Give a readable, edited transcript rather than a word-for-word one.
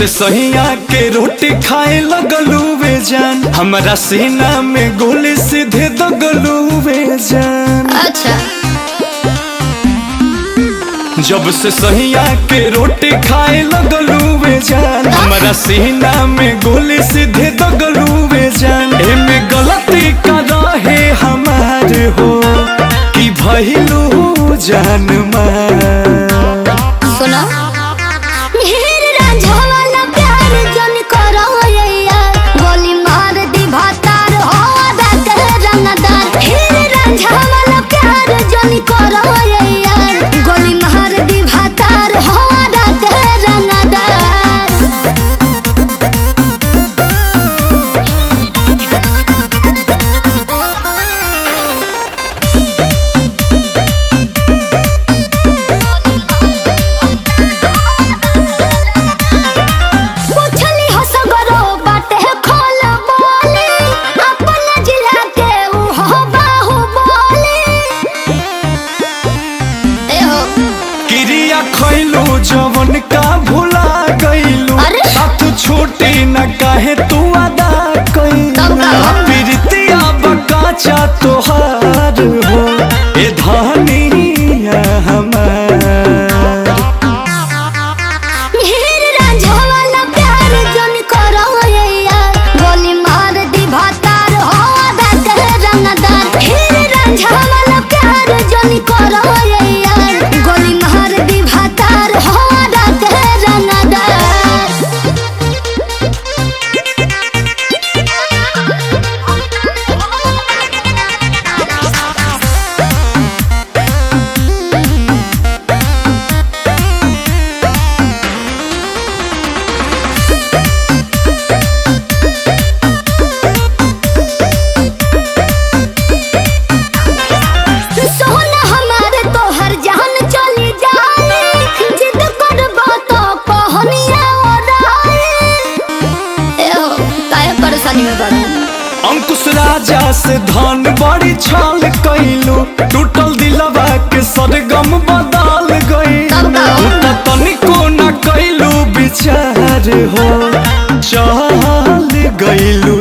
से सहिया के रोटी खाए लगलू वे जान, हमरा सीना में गोली सीधे दगलू वे जान। अच्छा। जब से सहिया के रोटी खाए लगलू वे जान, हमरा सीना में गोली सीधे दगलू वे जान। एमे गलती का रहे हमार हो कि भइलू जान मार। सुनो मेरे रांझा वाला प्यार जन करो ये यार, गोली मार दी भातार हो अदा कर रंगदार। मेरे रांझा वाला प्यार जन करो ये यार, गोली मार दी भातार हो अदा कर रंगदार। पूछली हो सगरो बाटे खोल बोले, अपन जिला के ऊ हो बाहु बोले। ए हो क्रिया खैलू जवन का भुला गईलू, अरे? साथ छोटे न काहे तू अदा तब कईलू। का हो? प्रीतिया बकाचा तोहार हो ए धनिया हमार। मेरे रांझा वाला प्यार जन करो ये यार, गोली मार दी भातार हो अदा कर रंगदार। मेरे रांझा वाला प्यार जन करो ये यार, गोली मार दी भातार हो अदा कर रंगदार। सोना हमारे तोहर जान चली जाए, जिद करबो तो पहनिया ओराए। ए हो काहे परेशानी में पड़ा? अंकुश राजा से धन बड़ी छाल कैलू, टूटल दिलवा के सरगम बदल गई। तब का हो? तनिको न कैलू विचार हो, चल गईलू।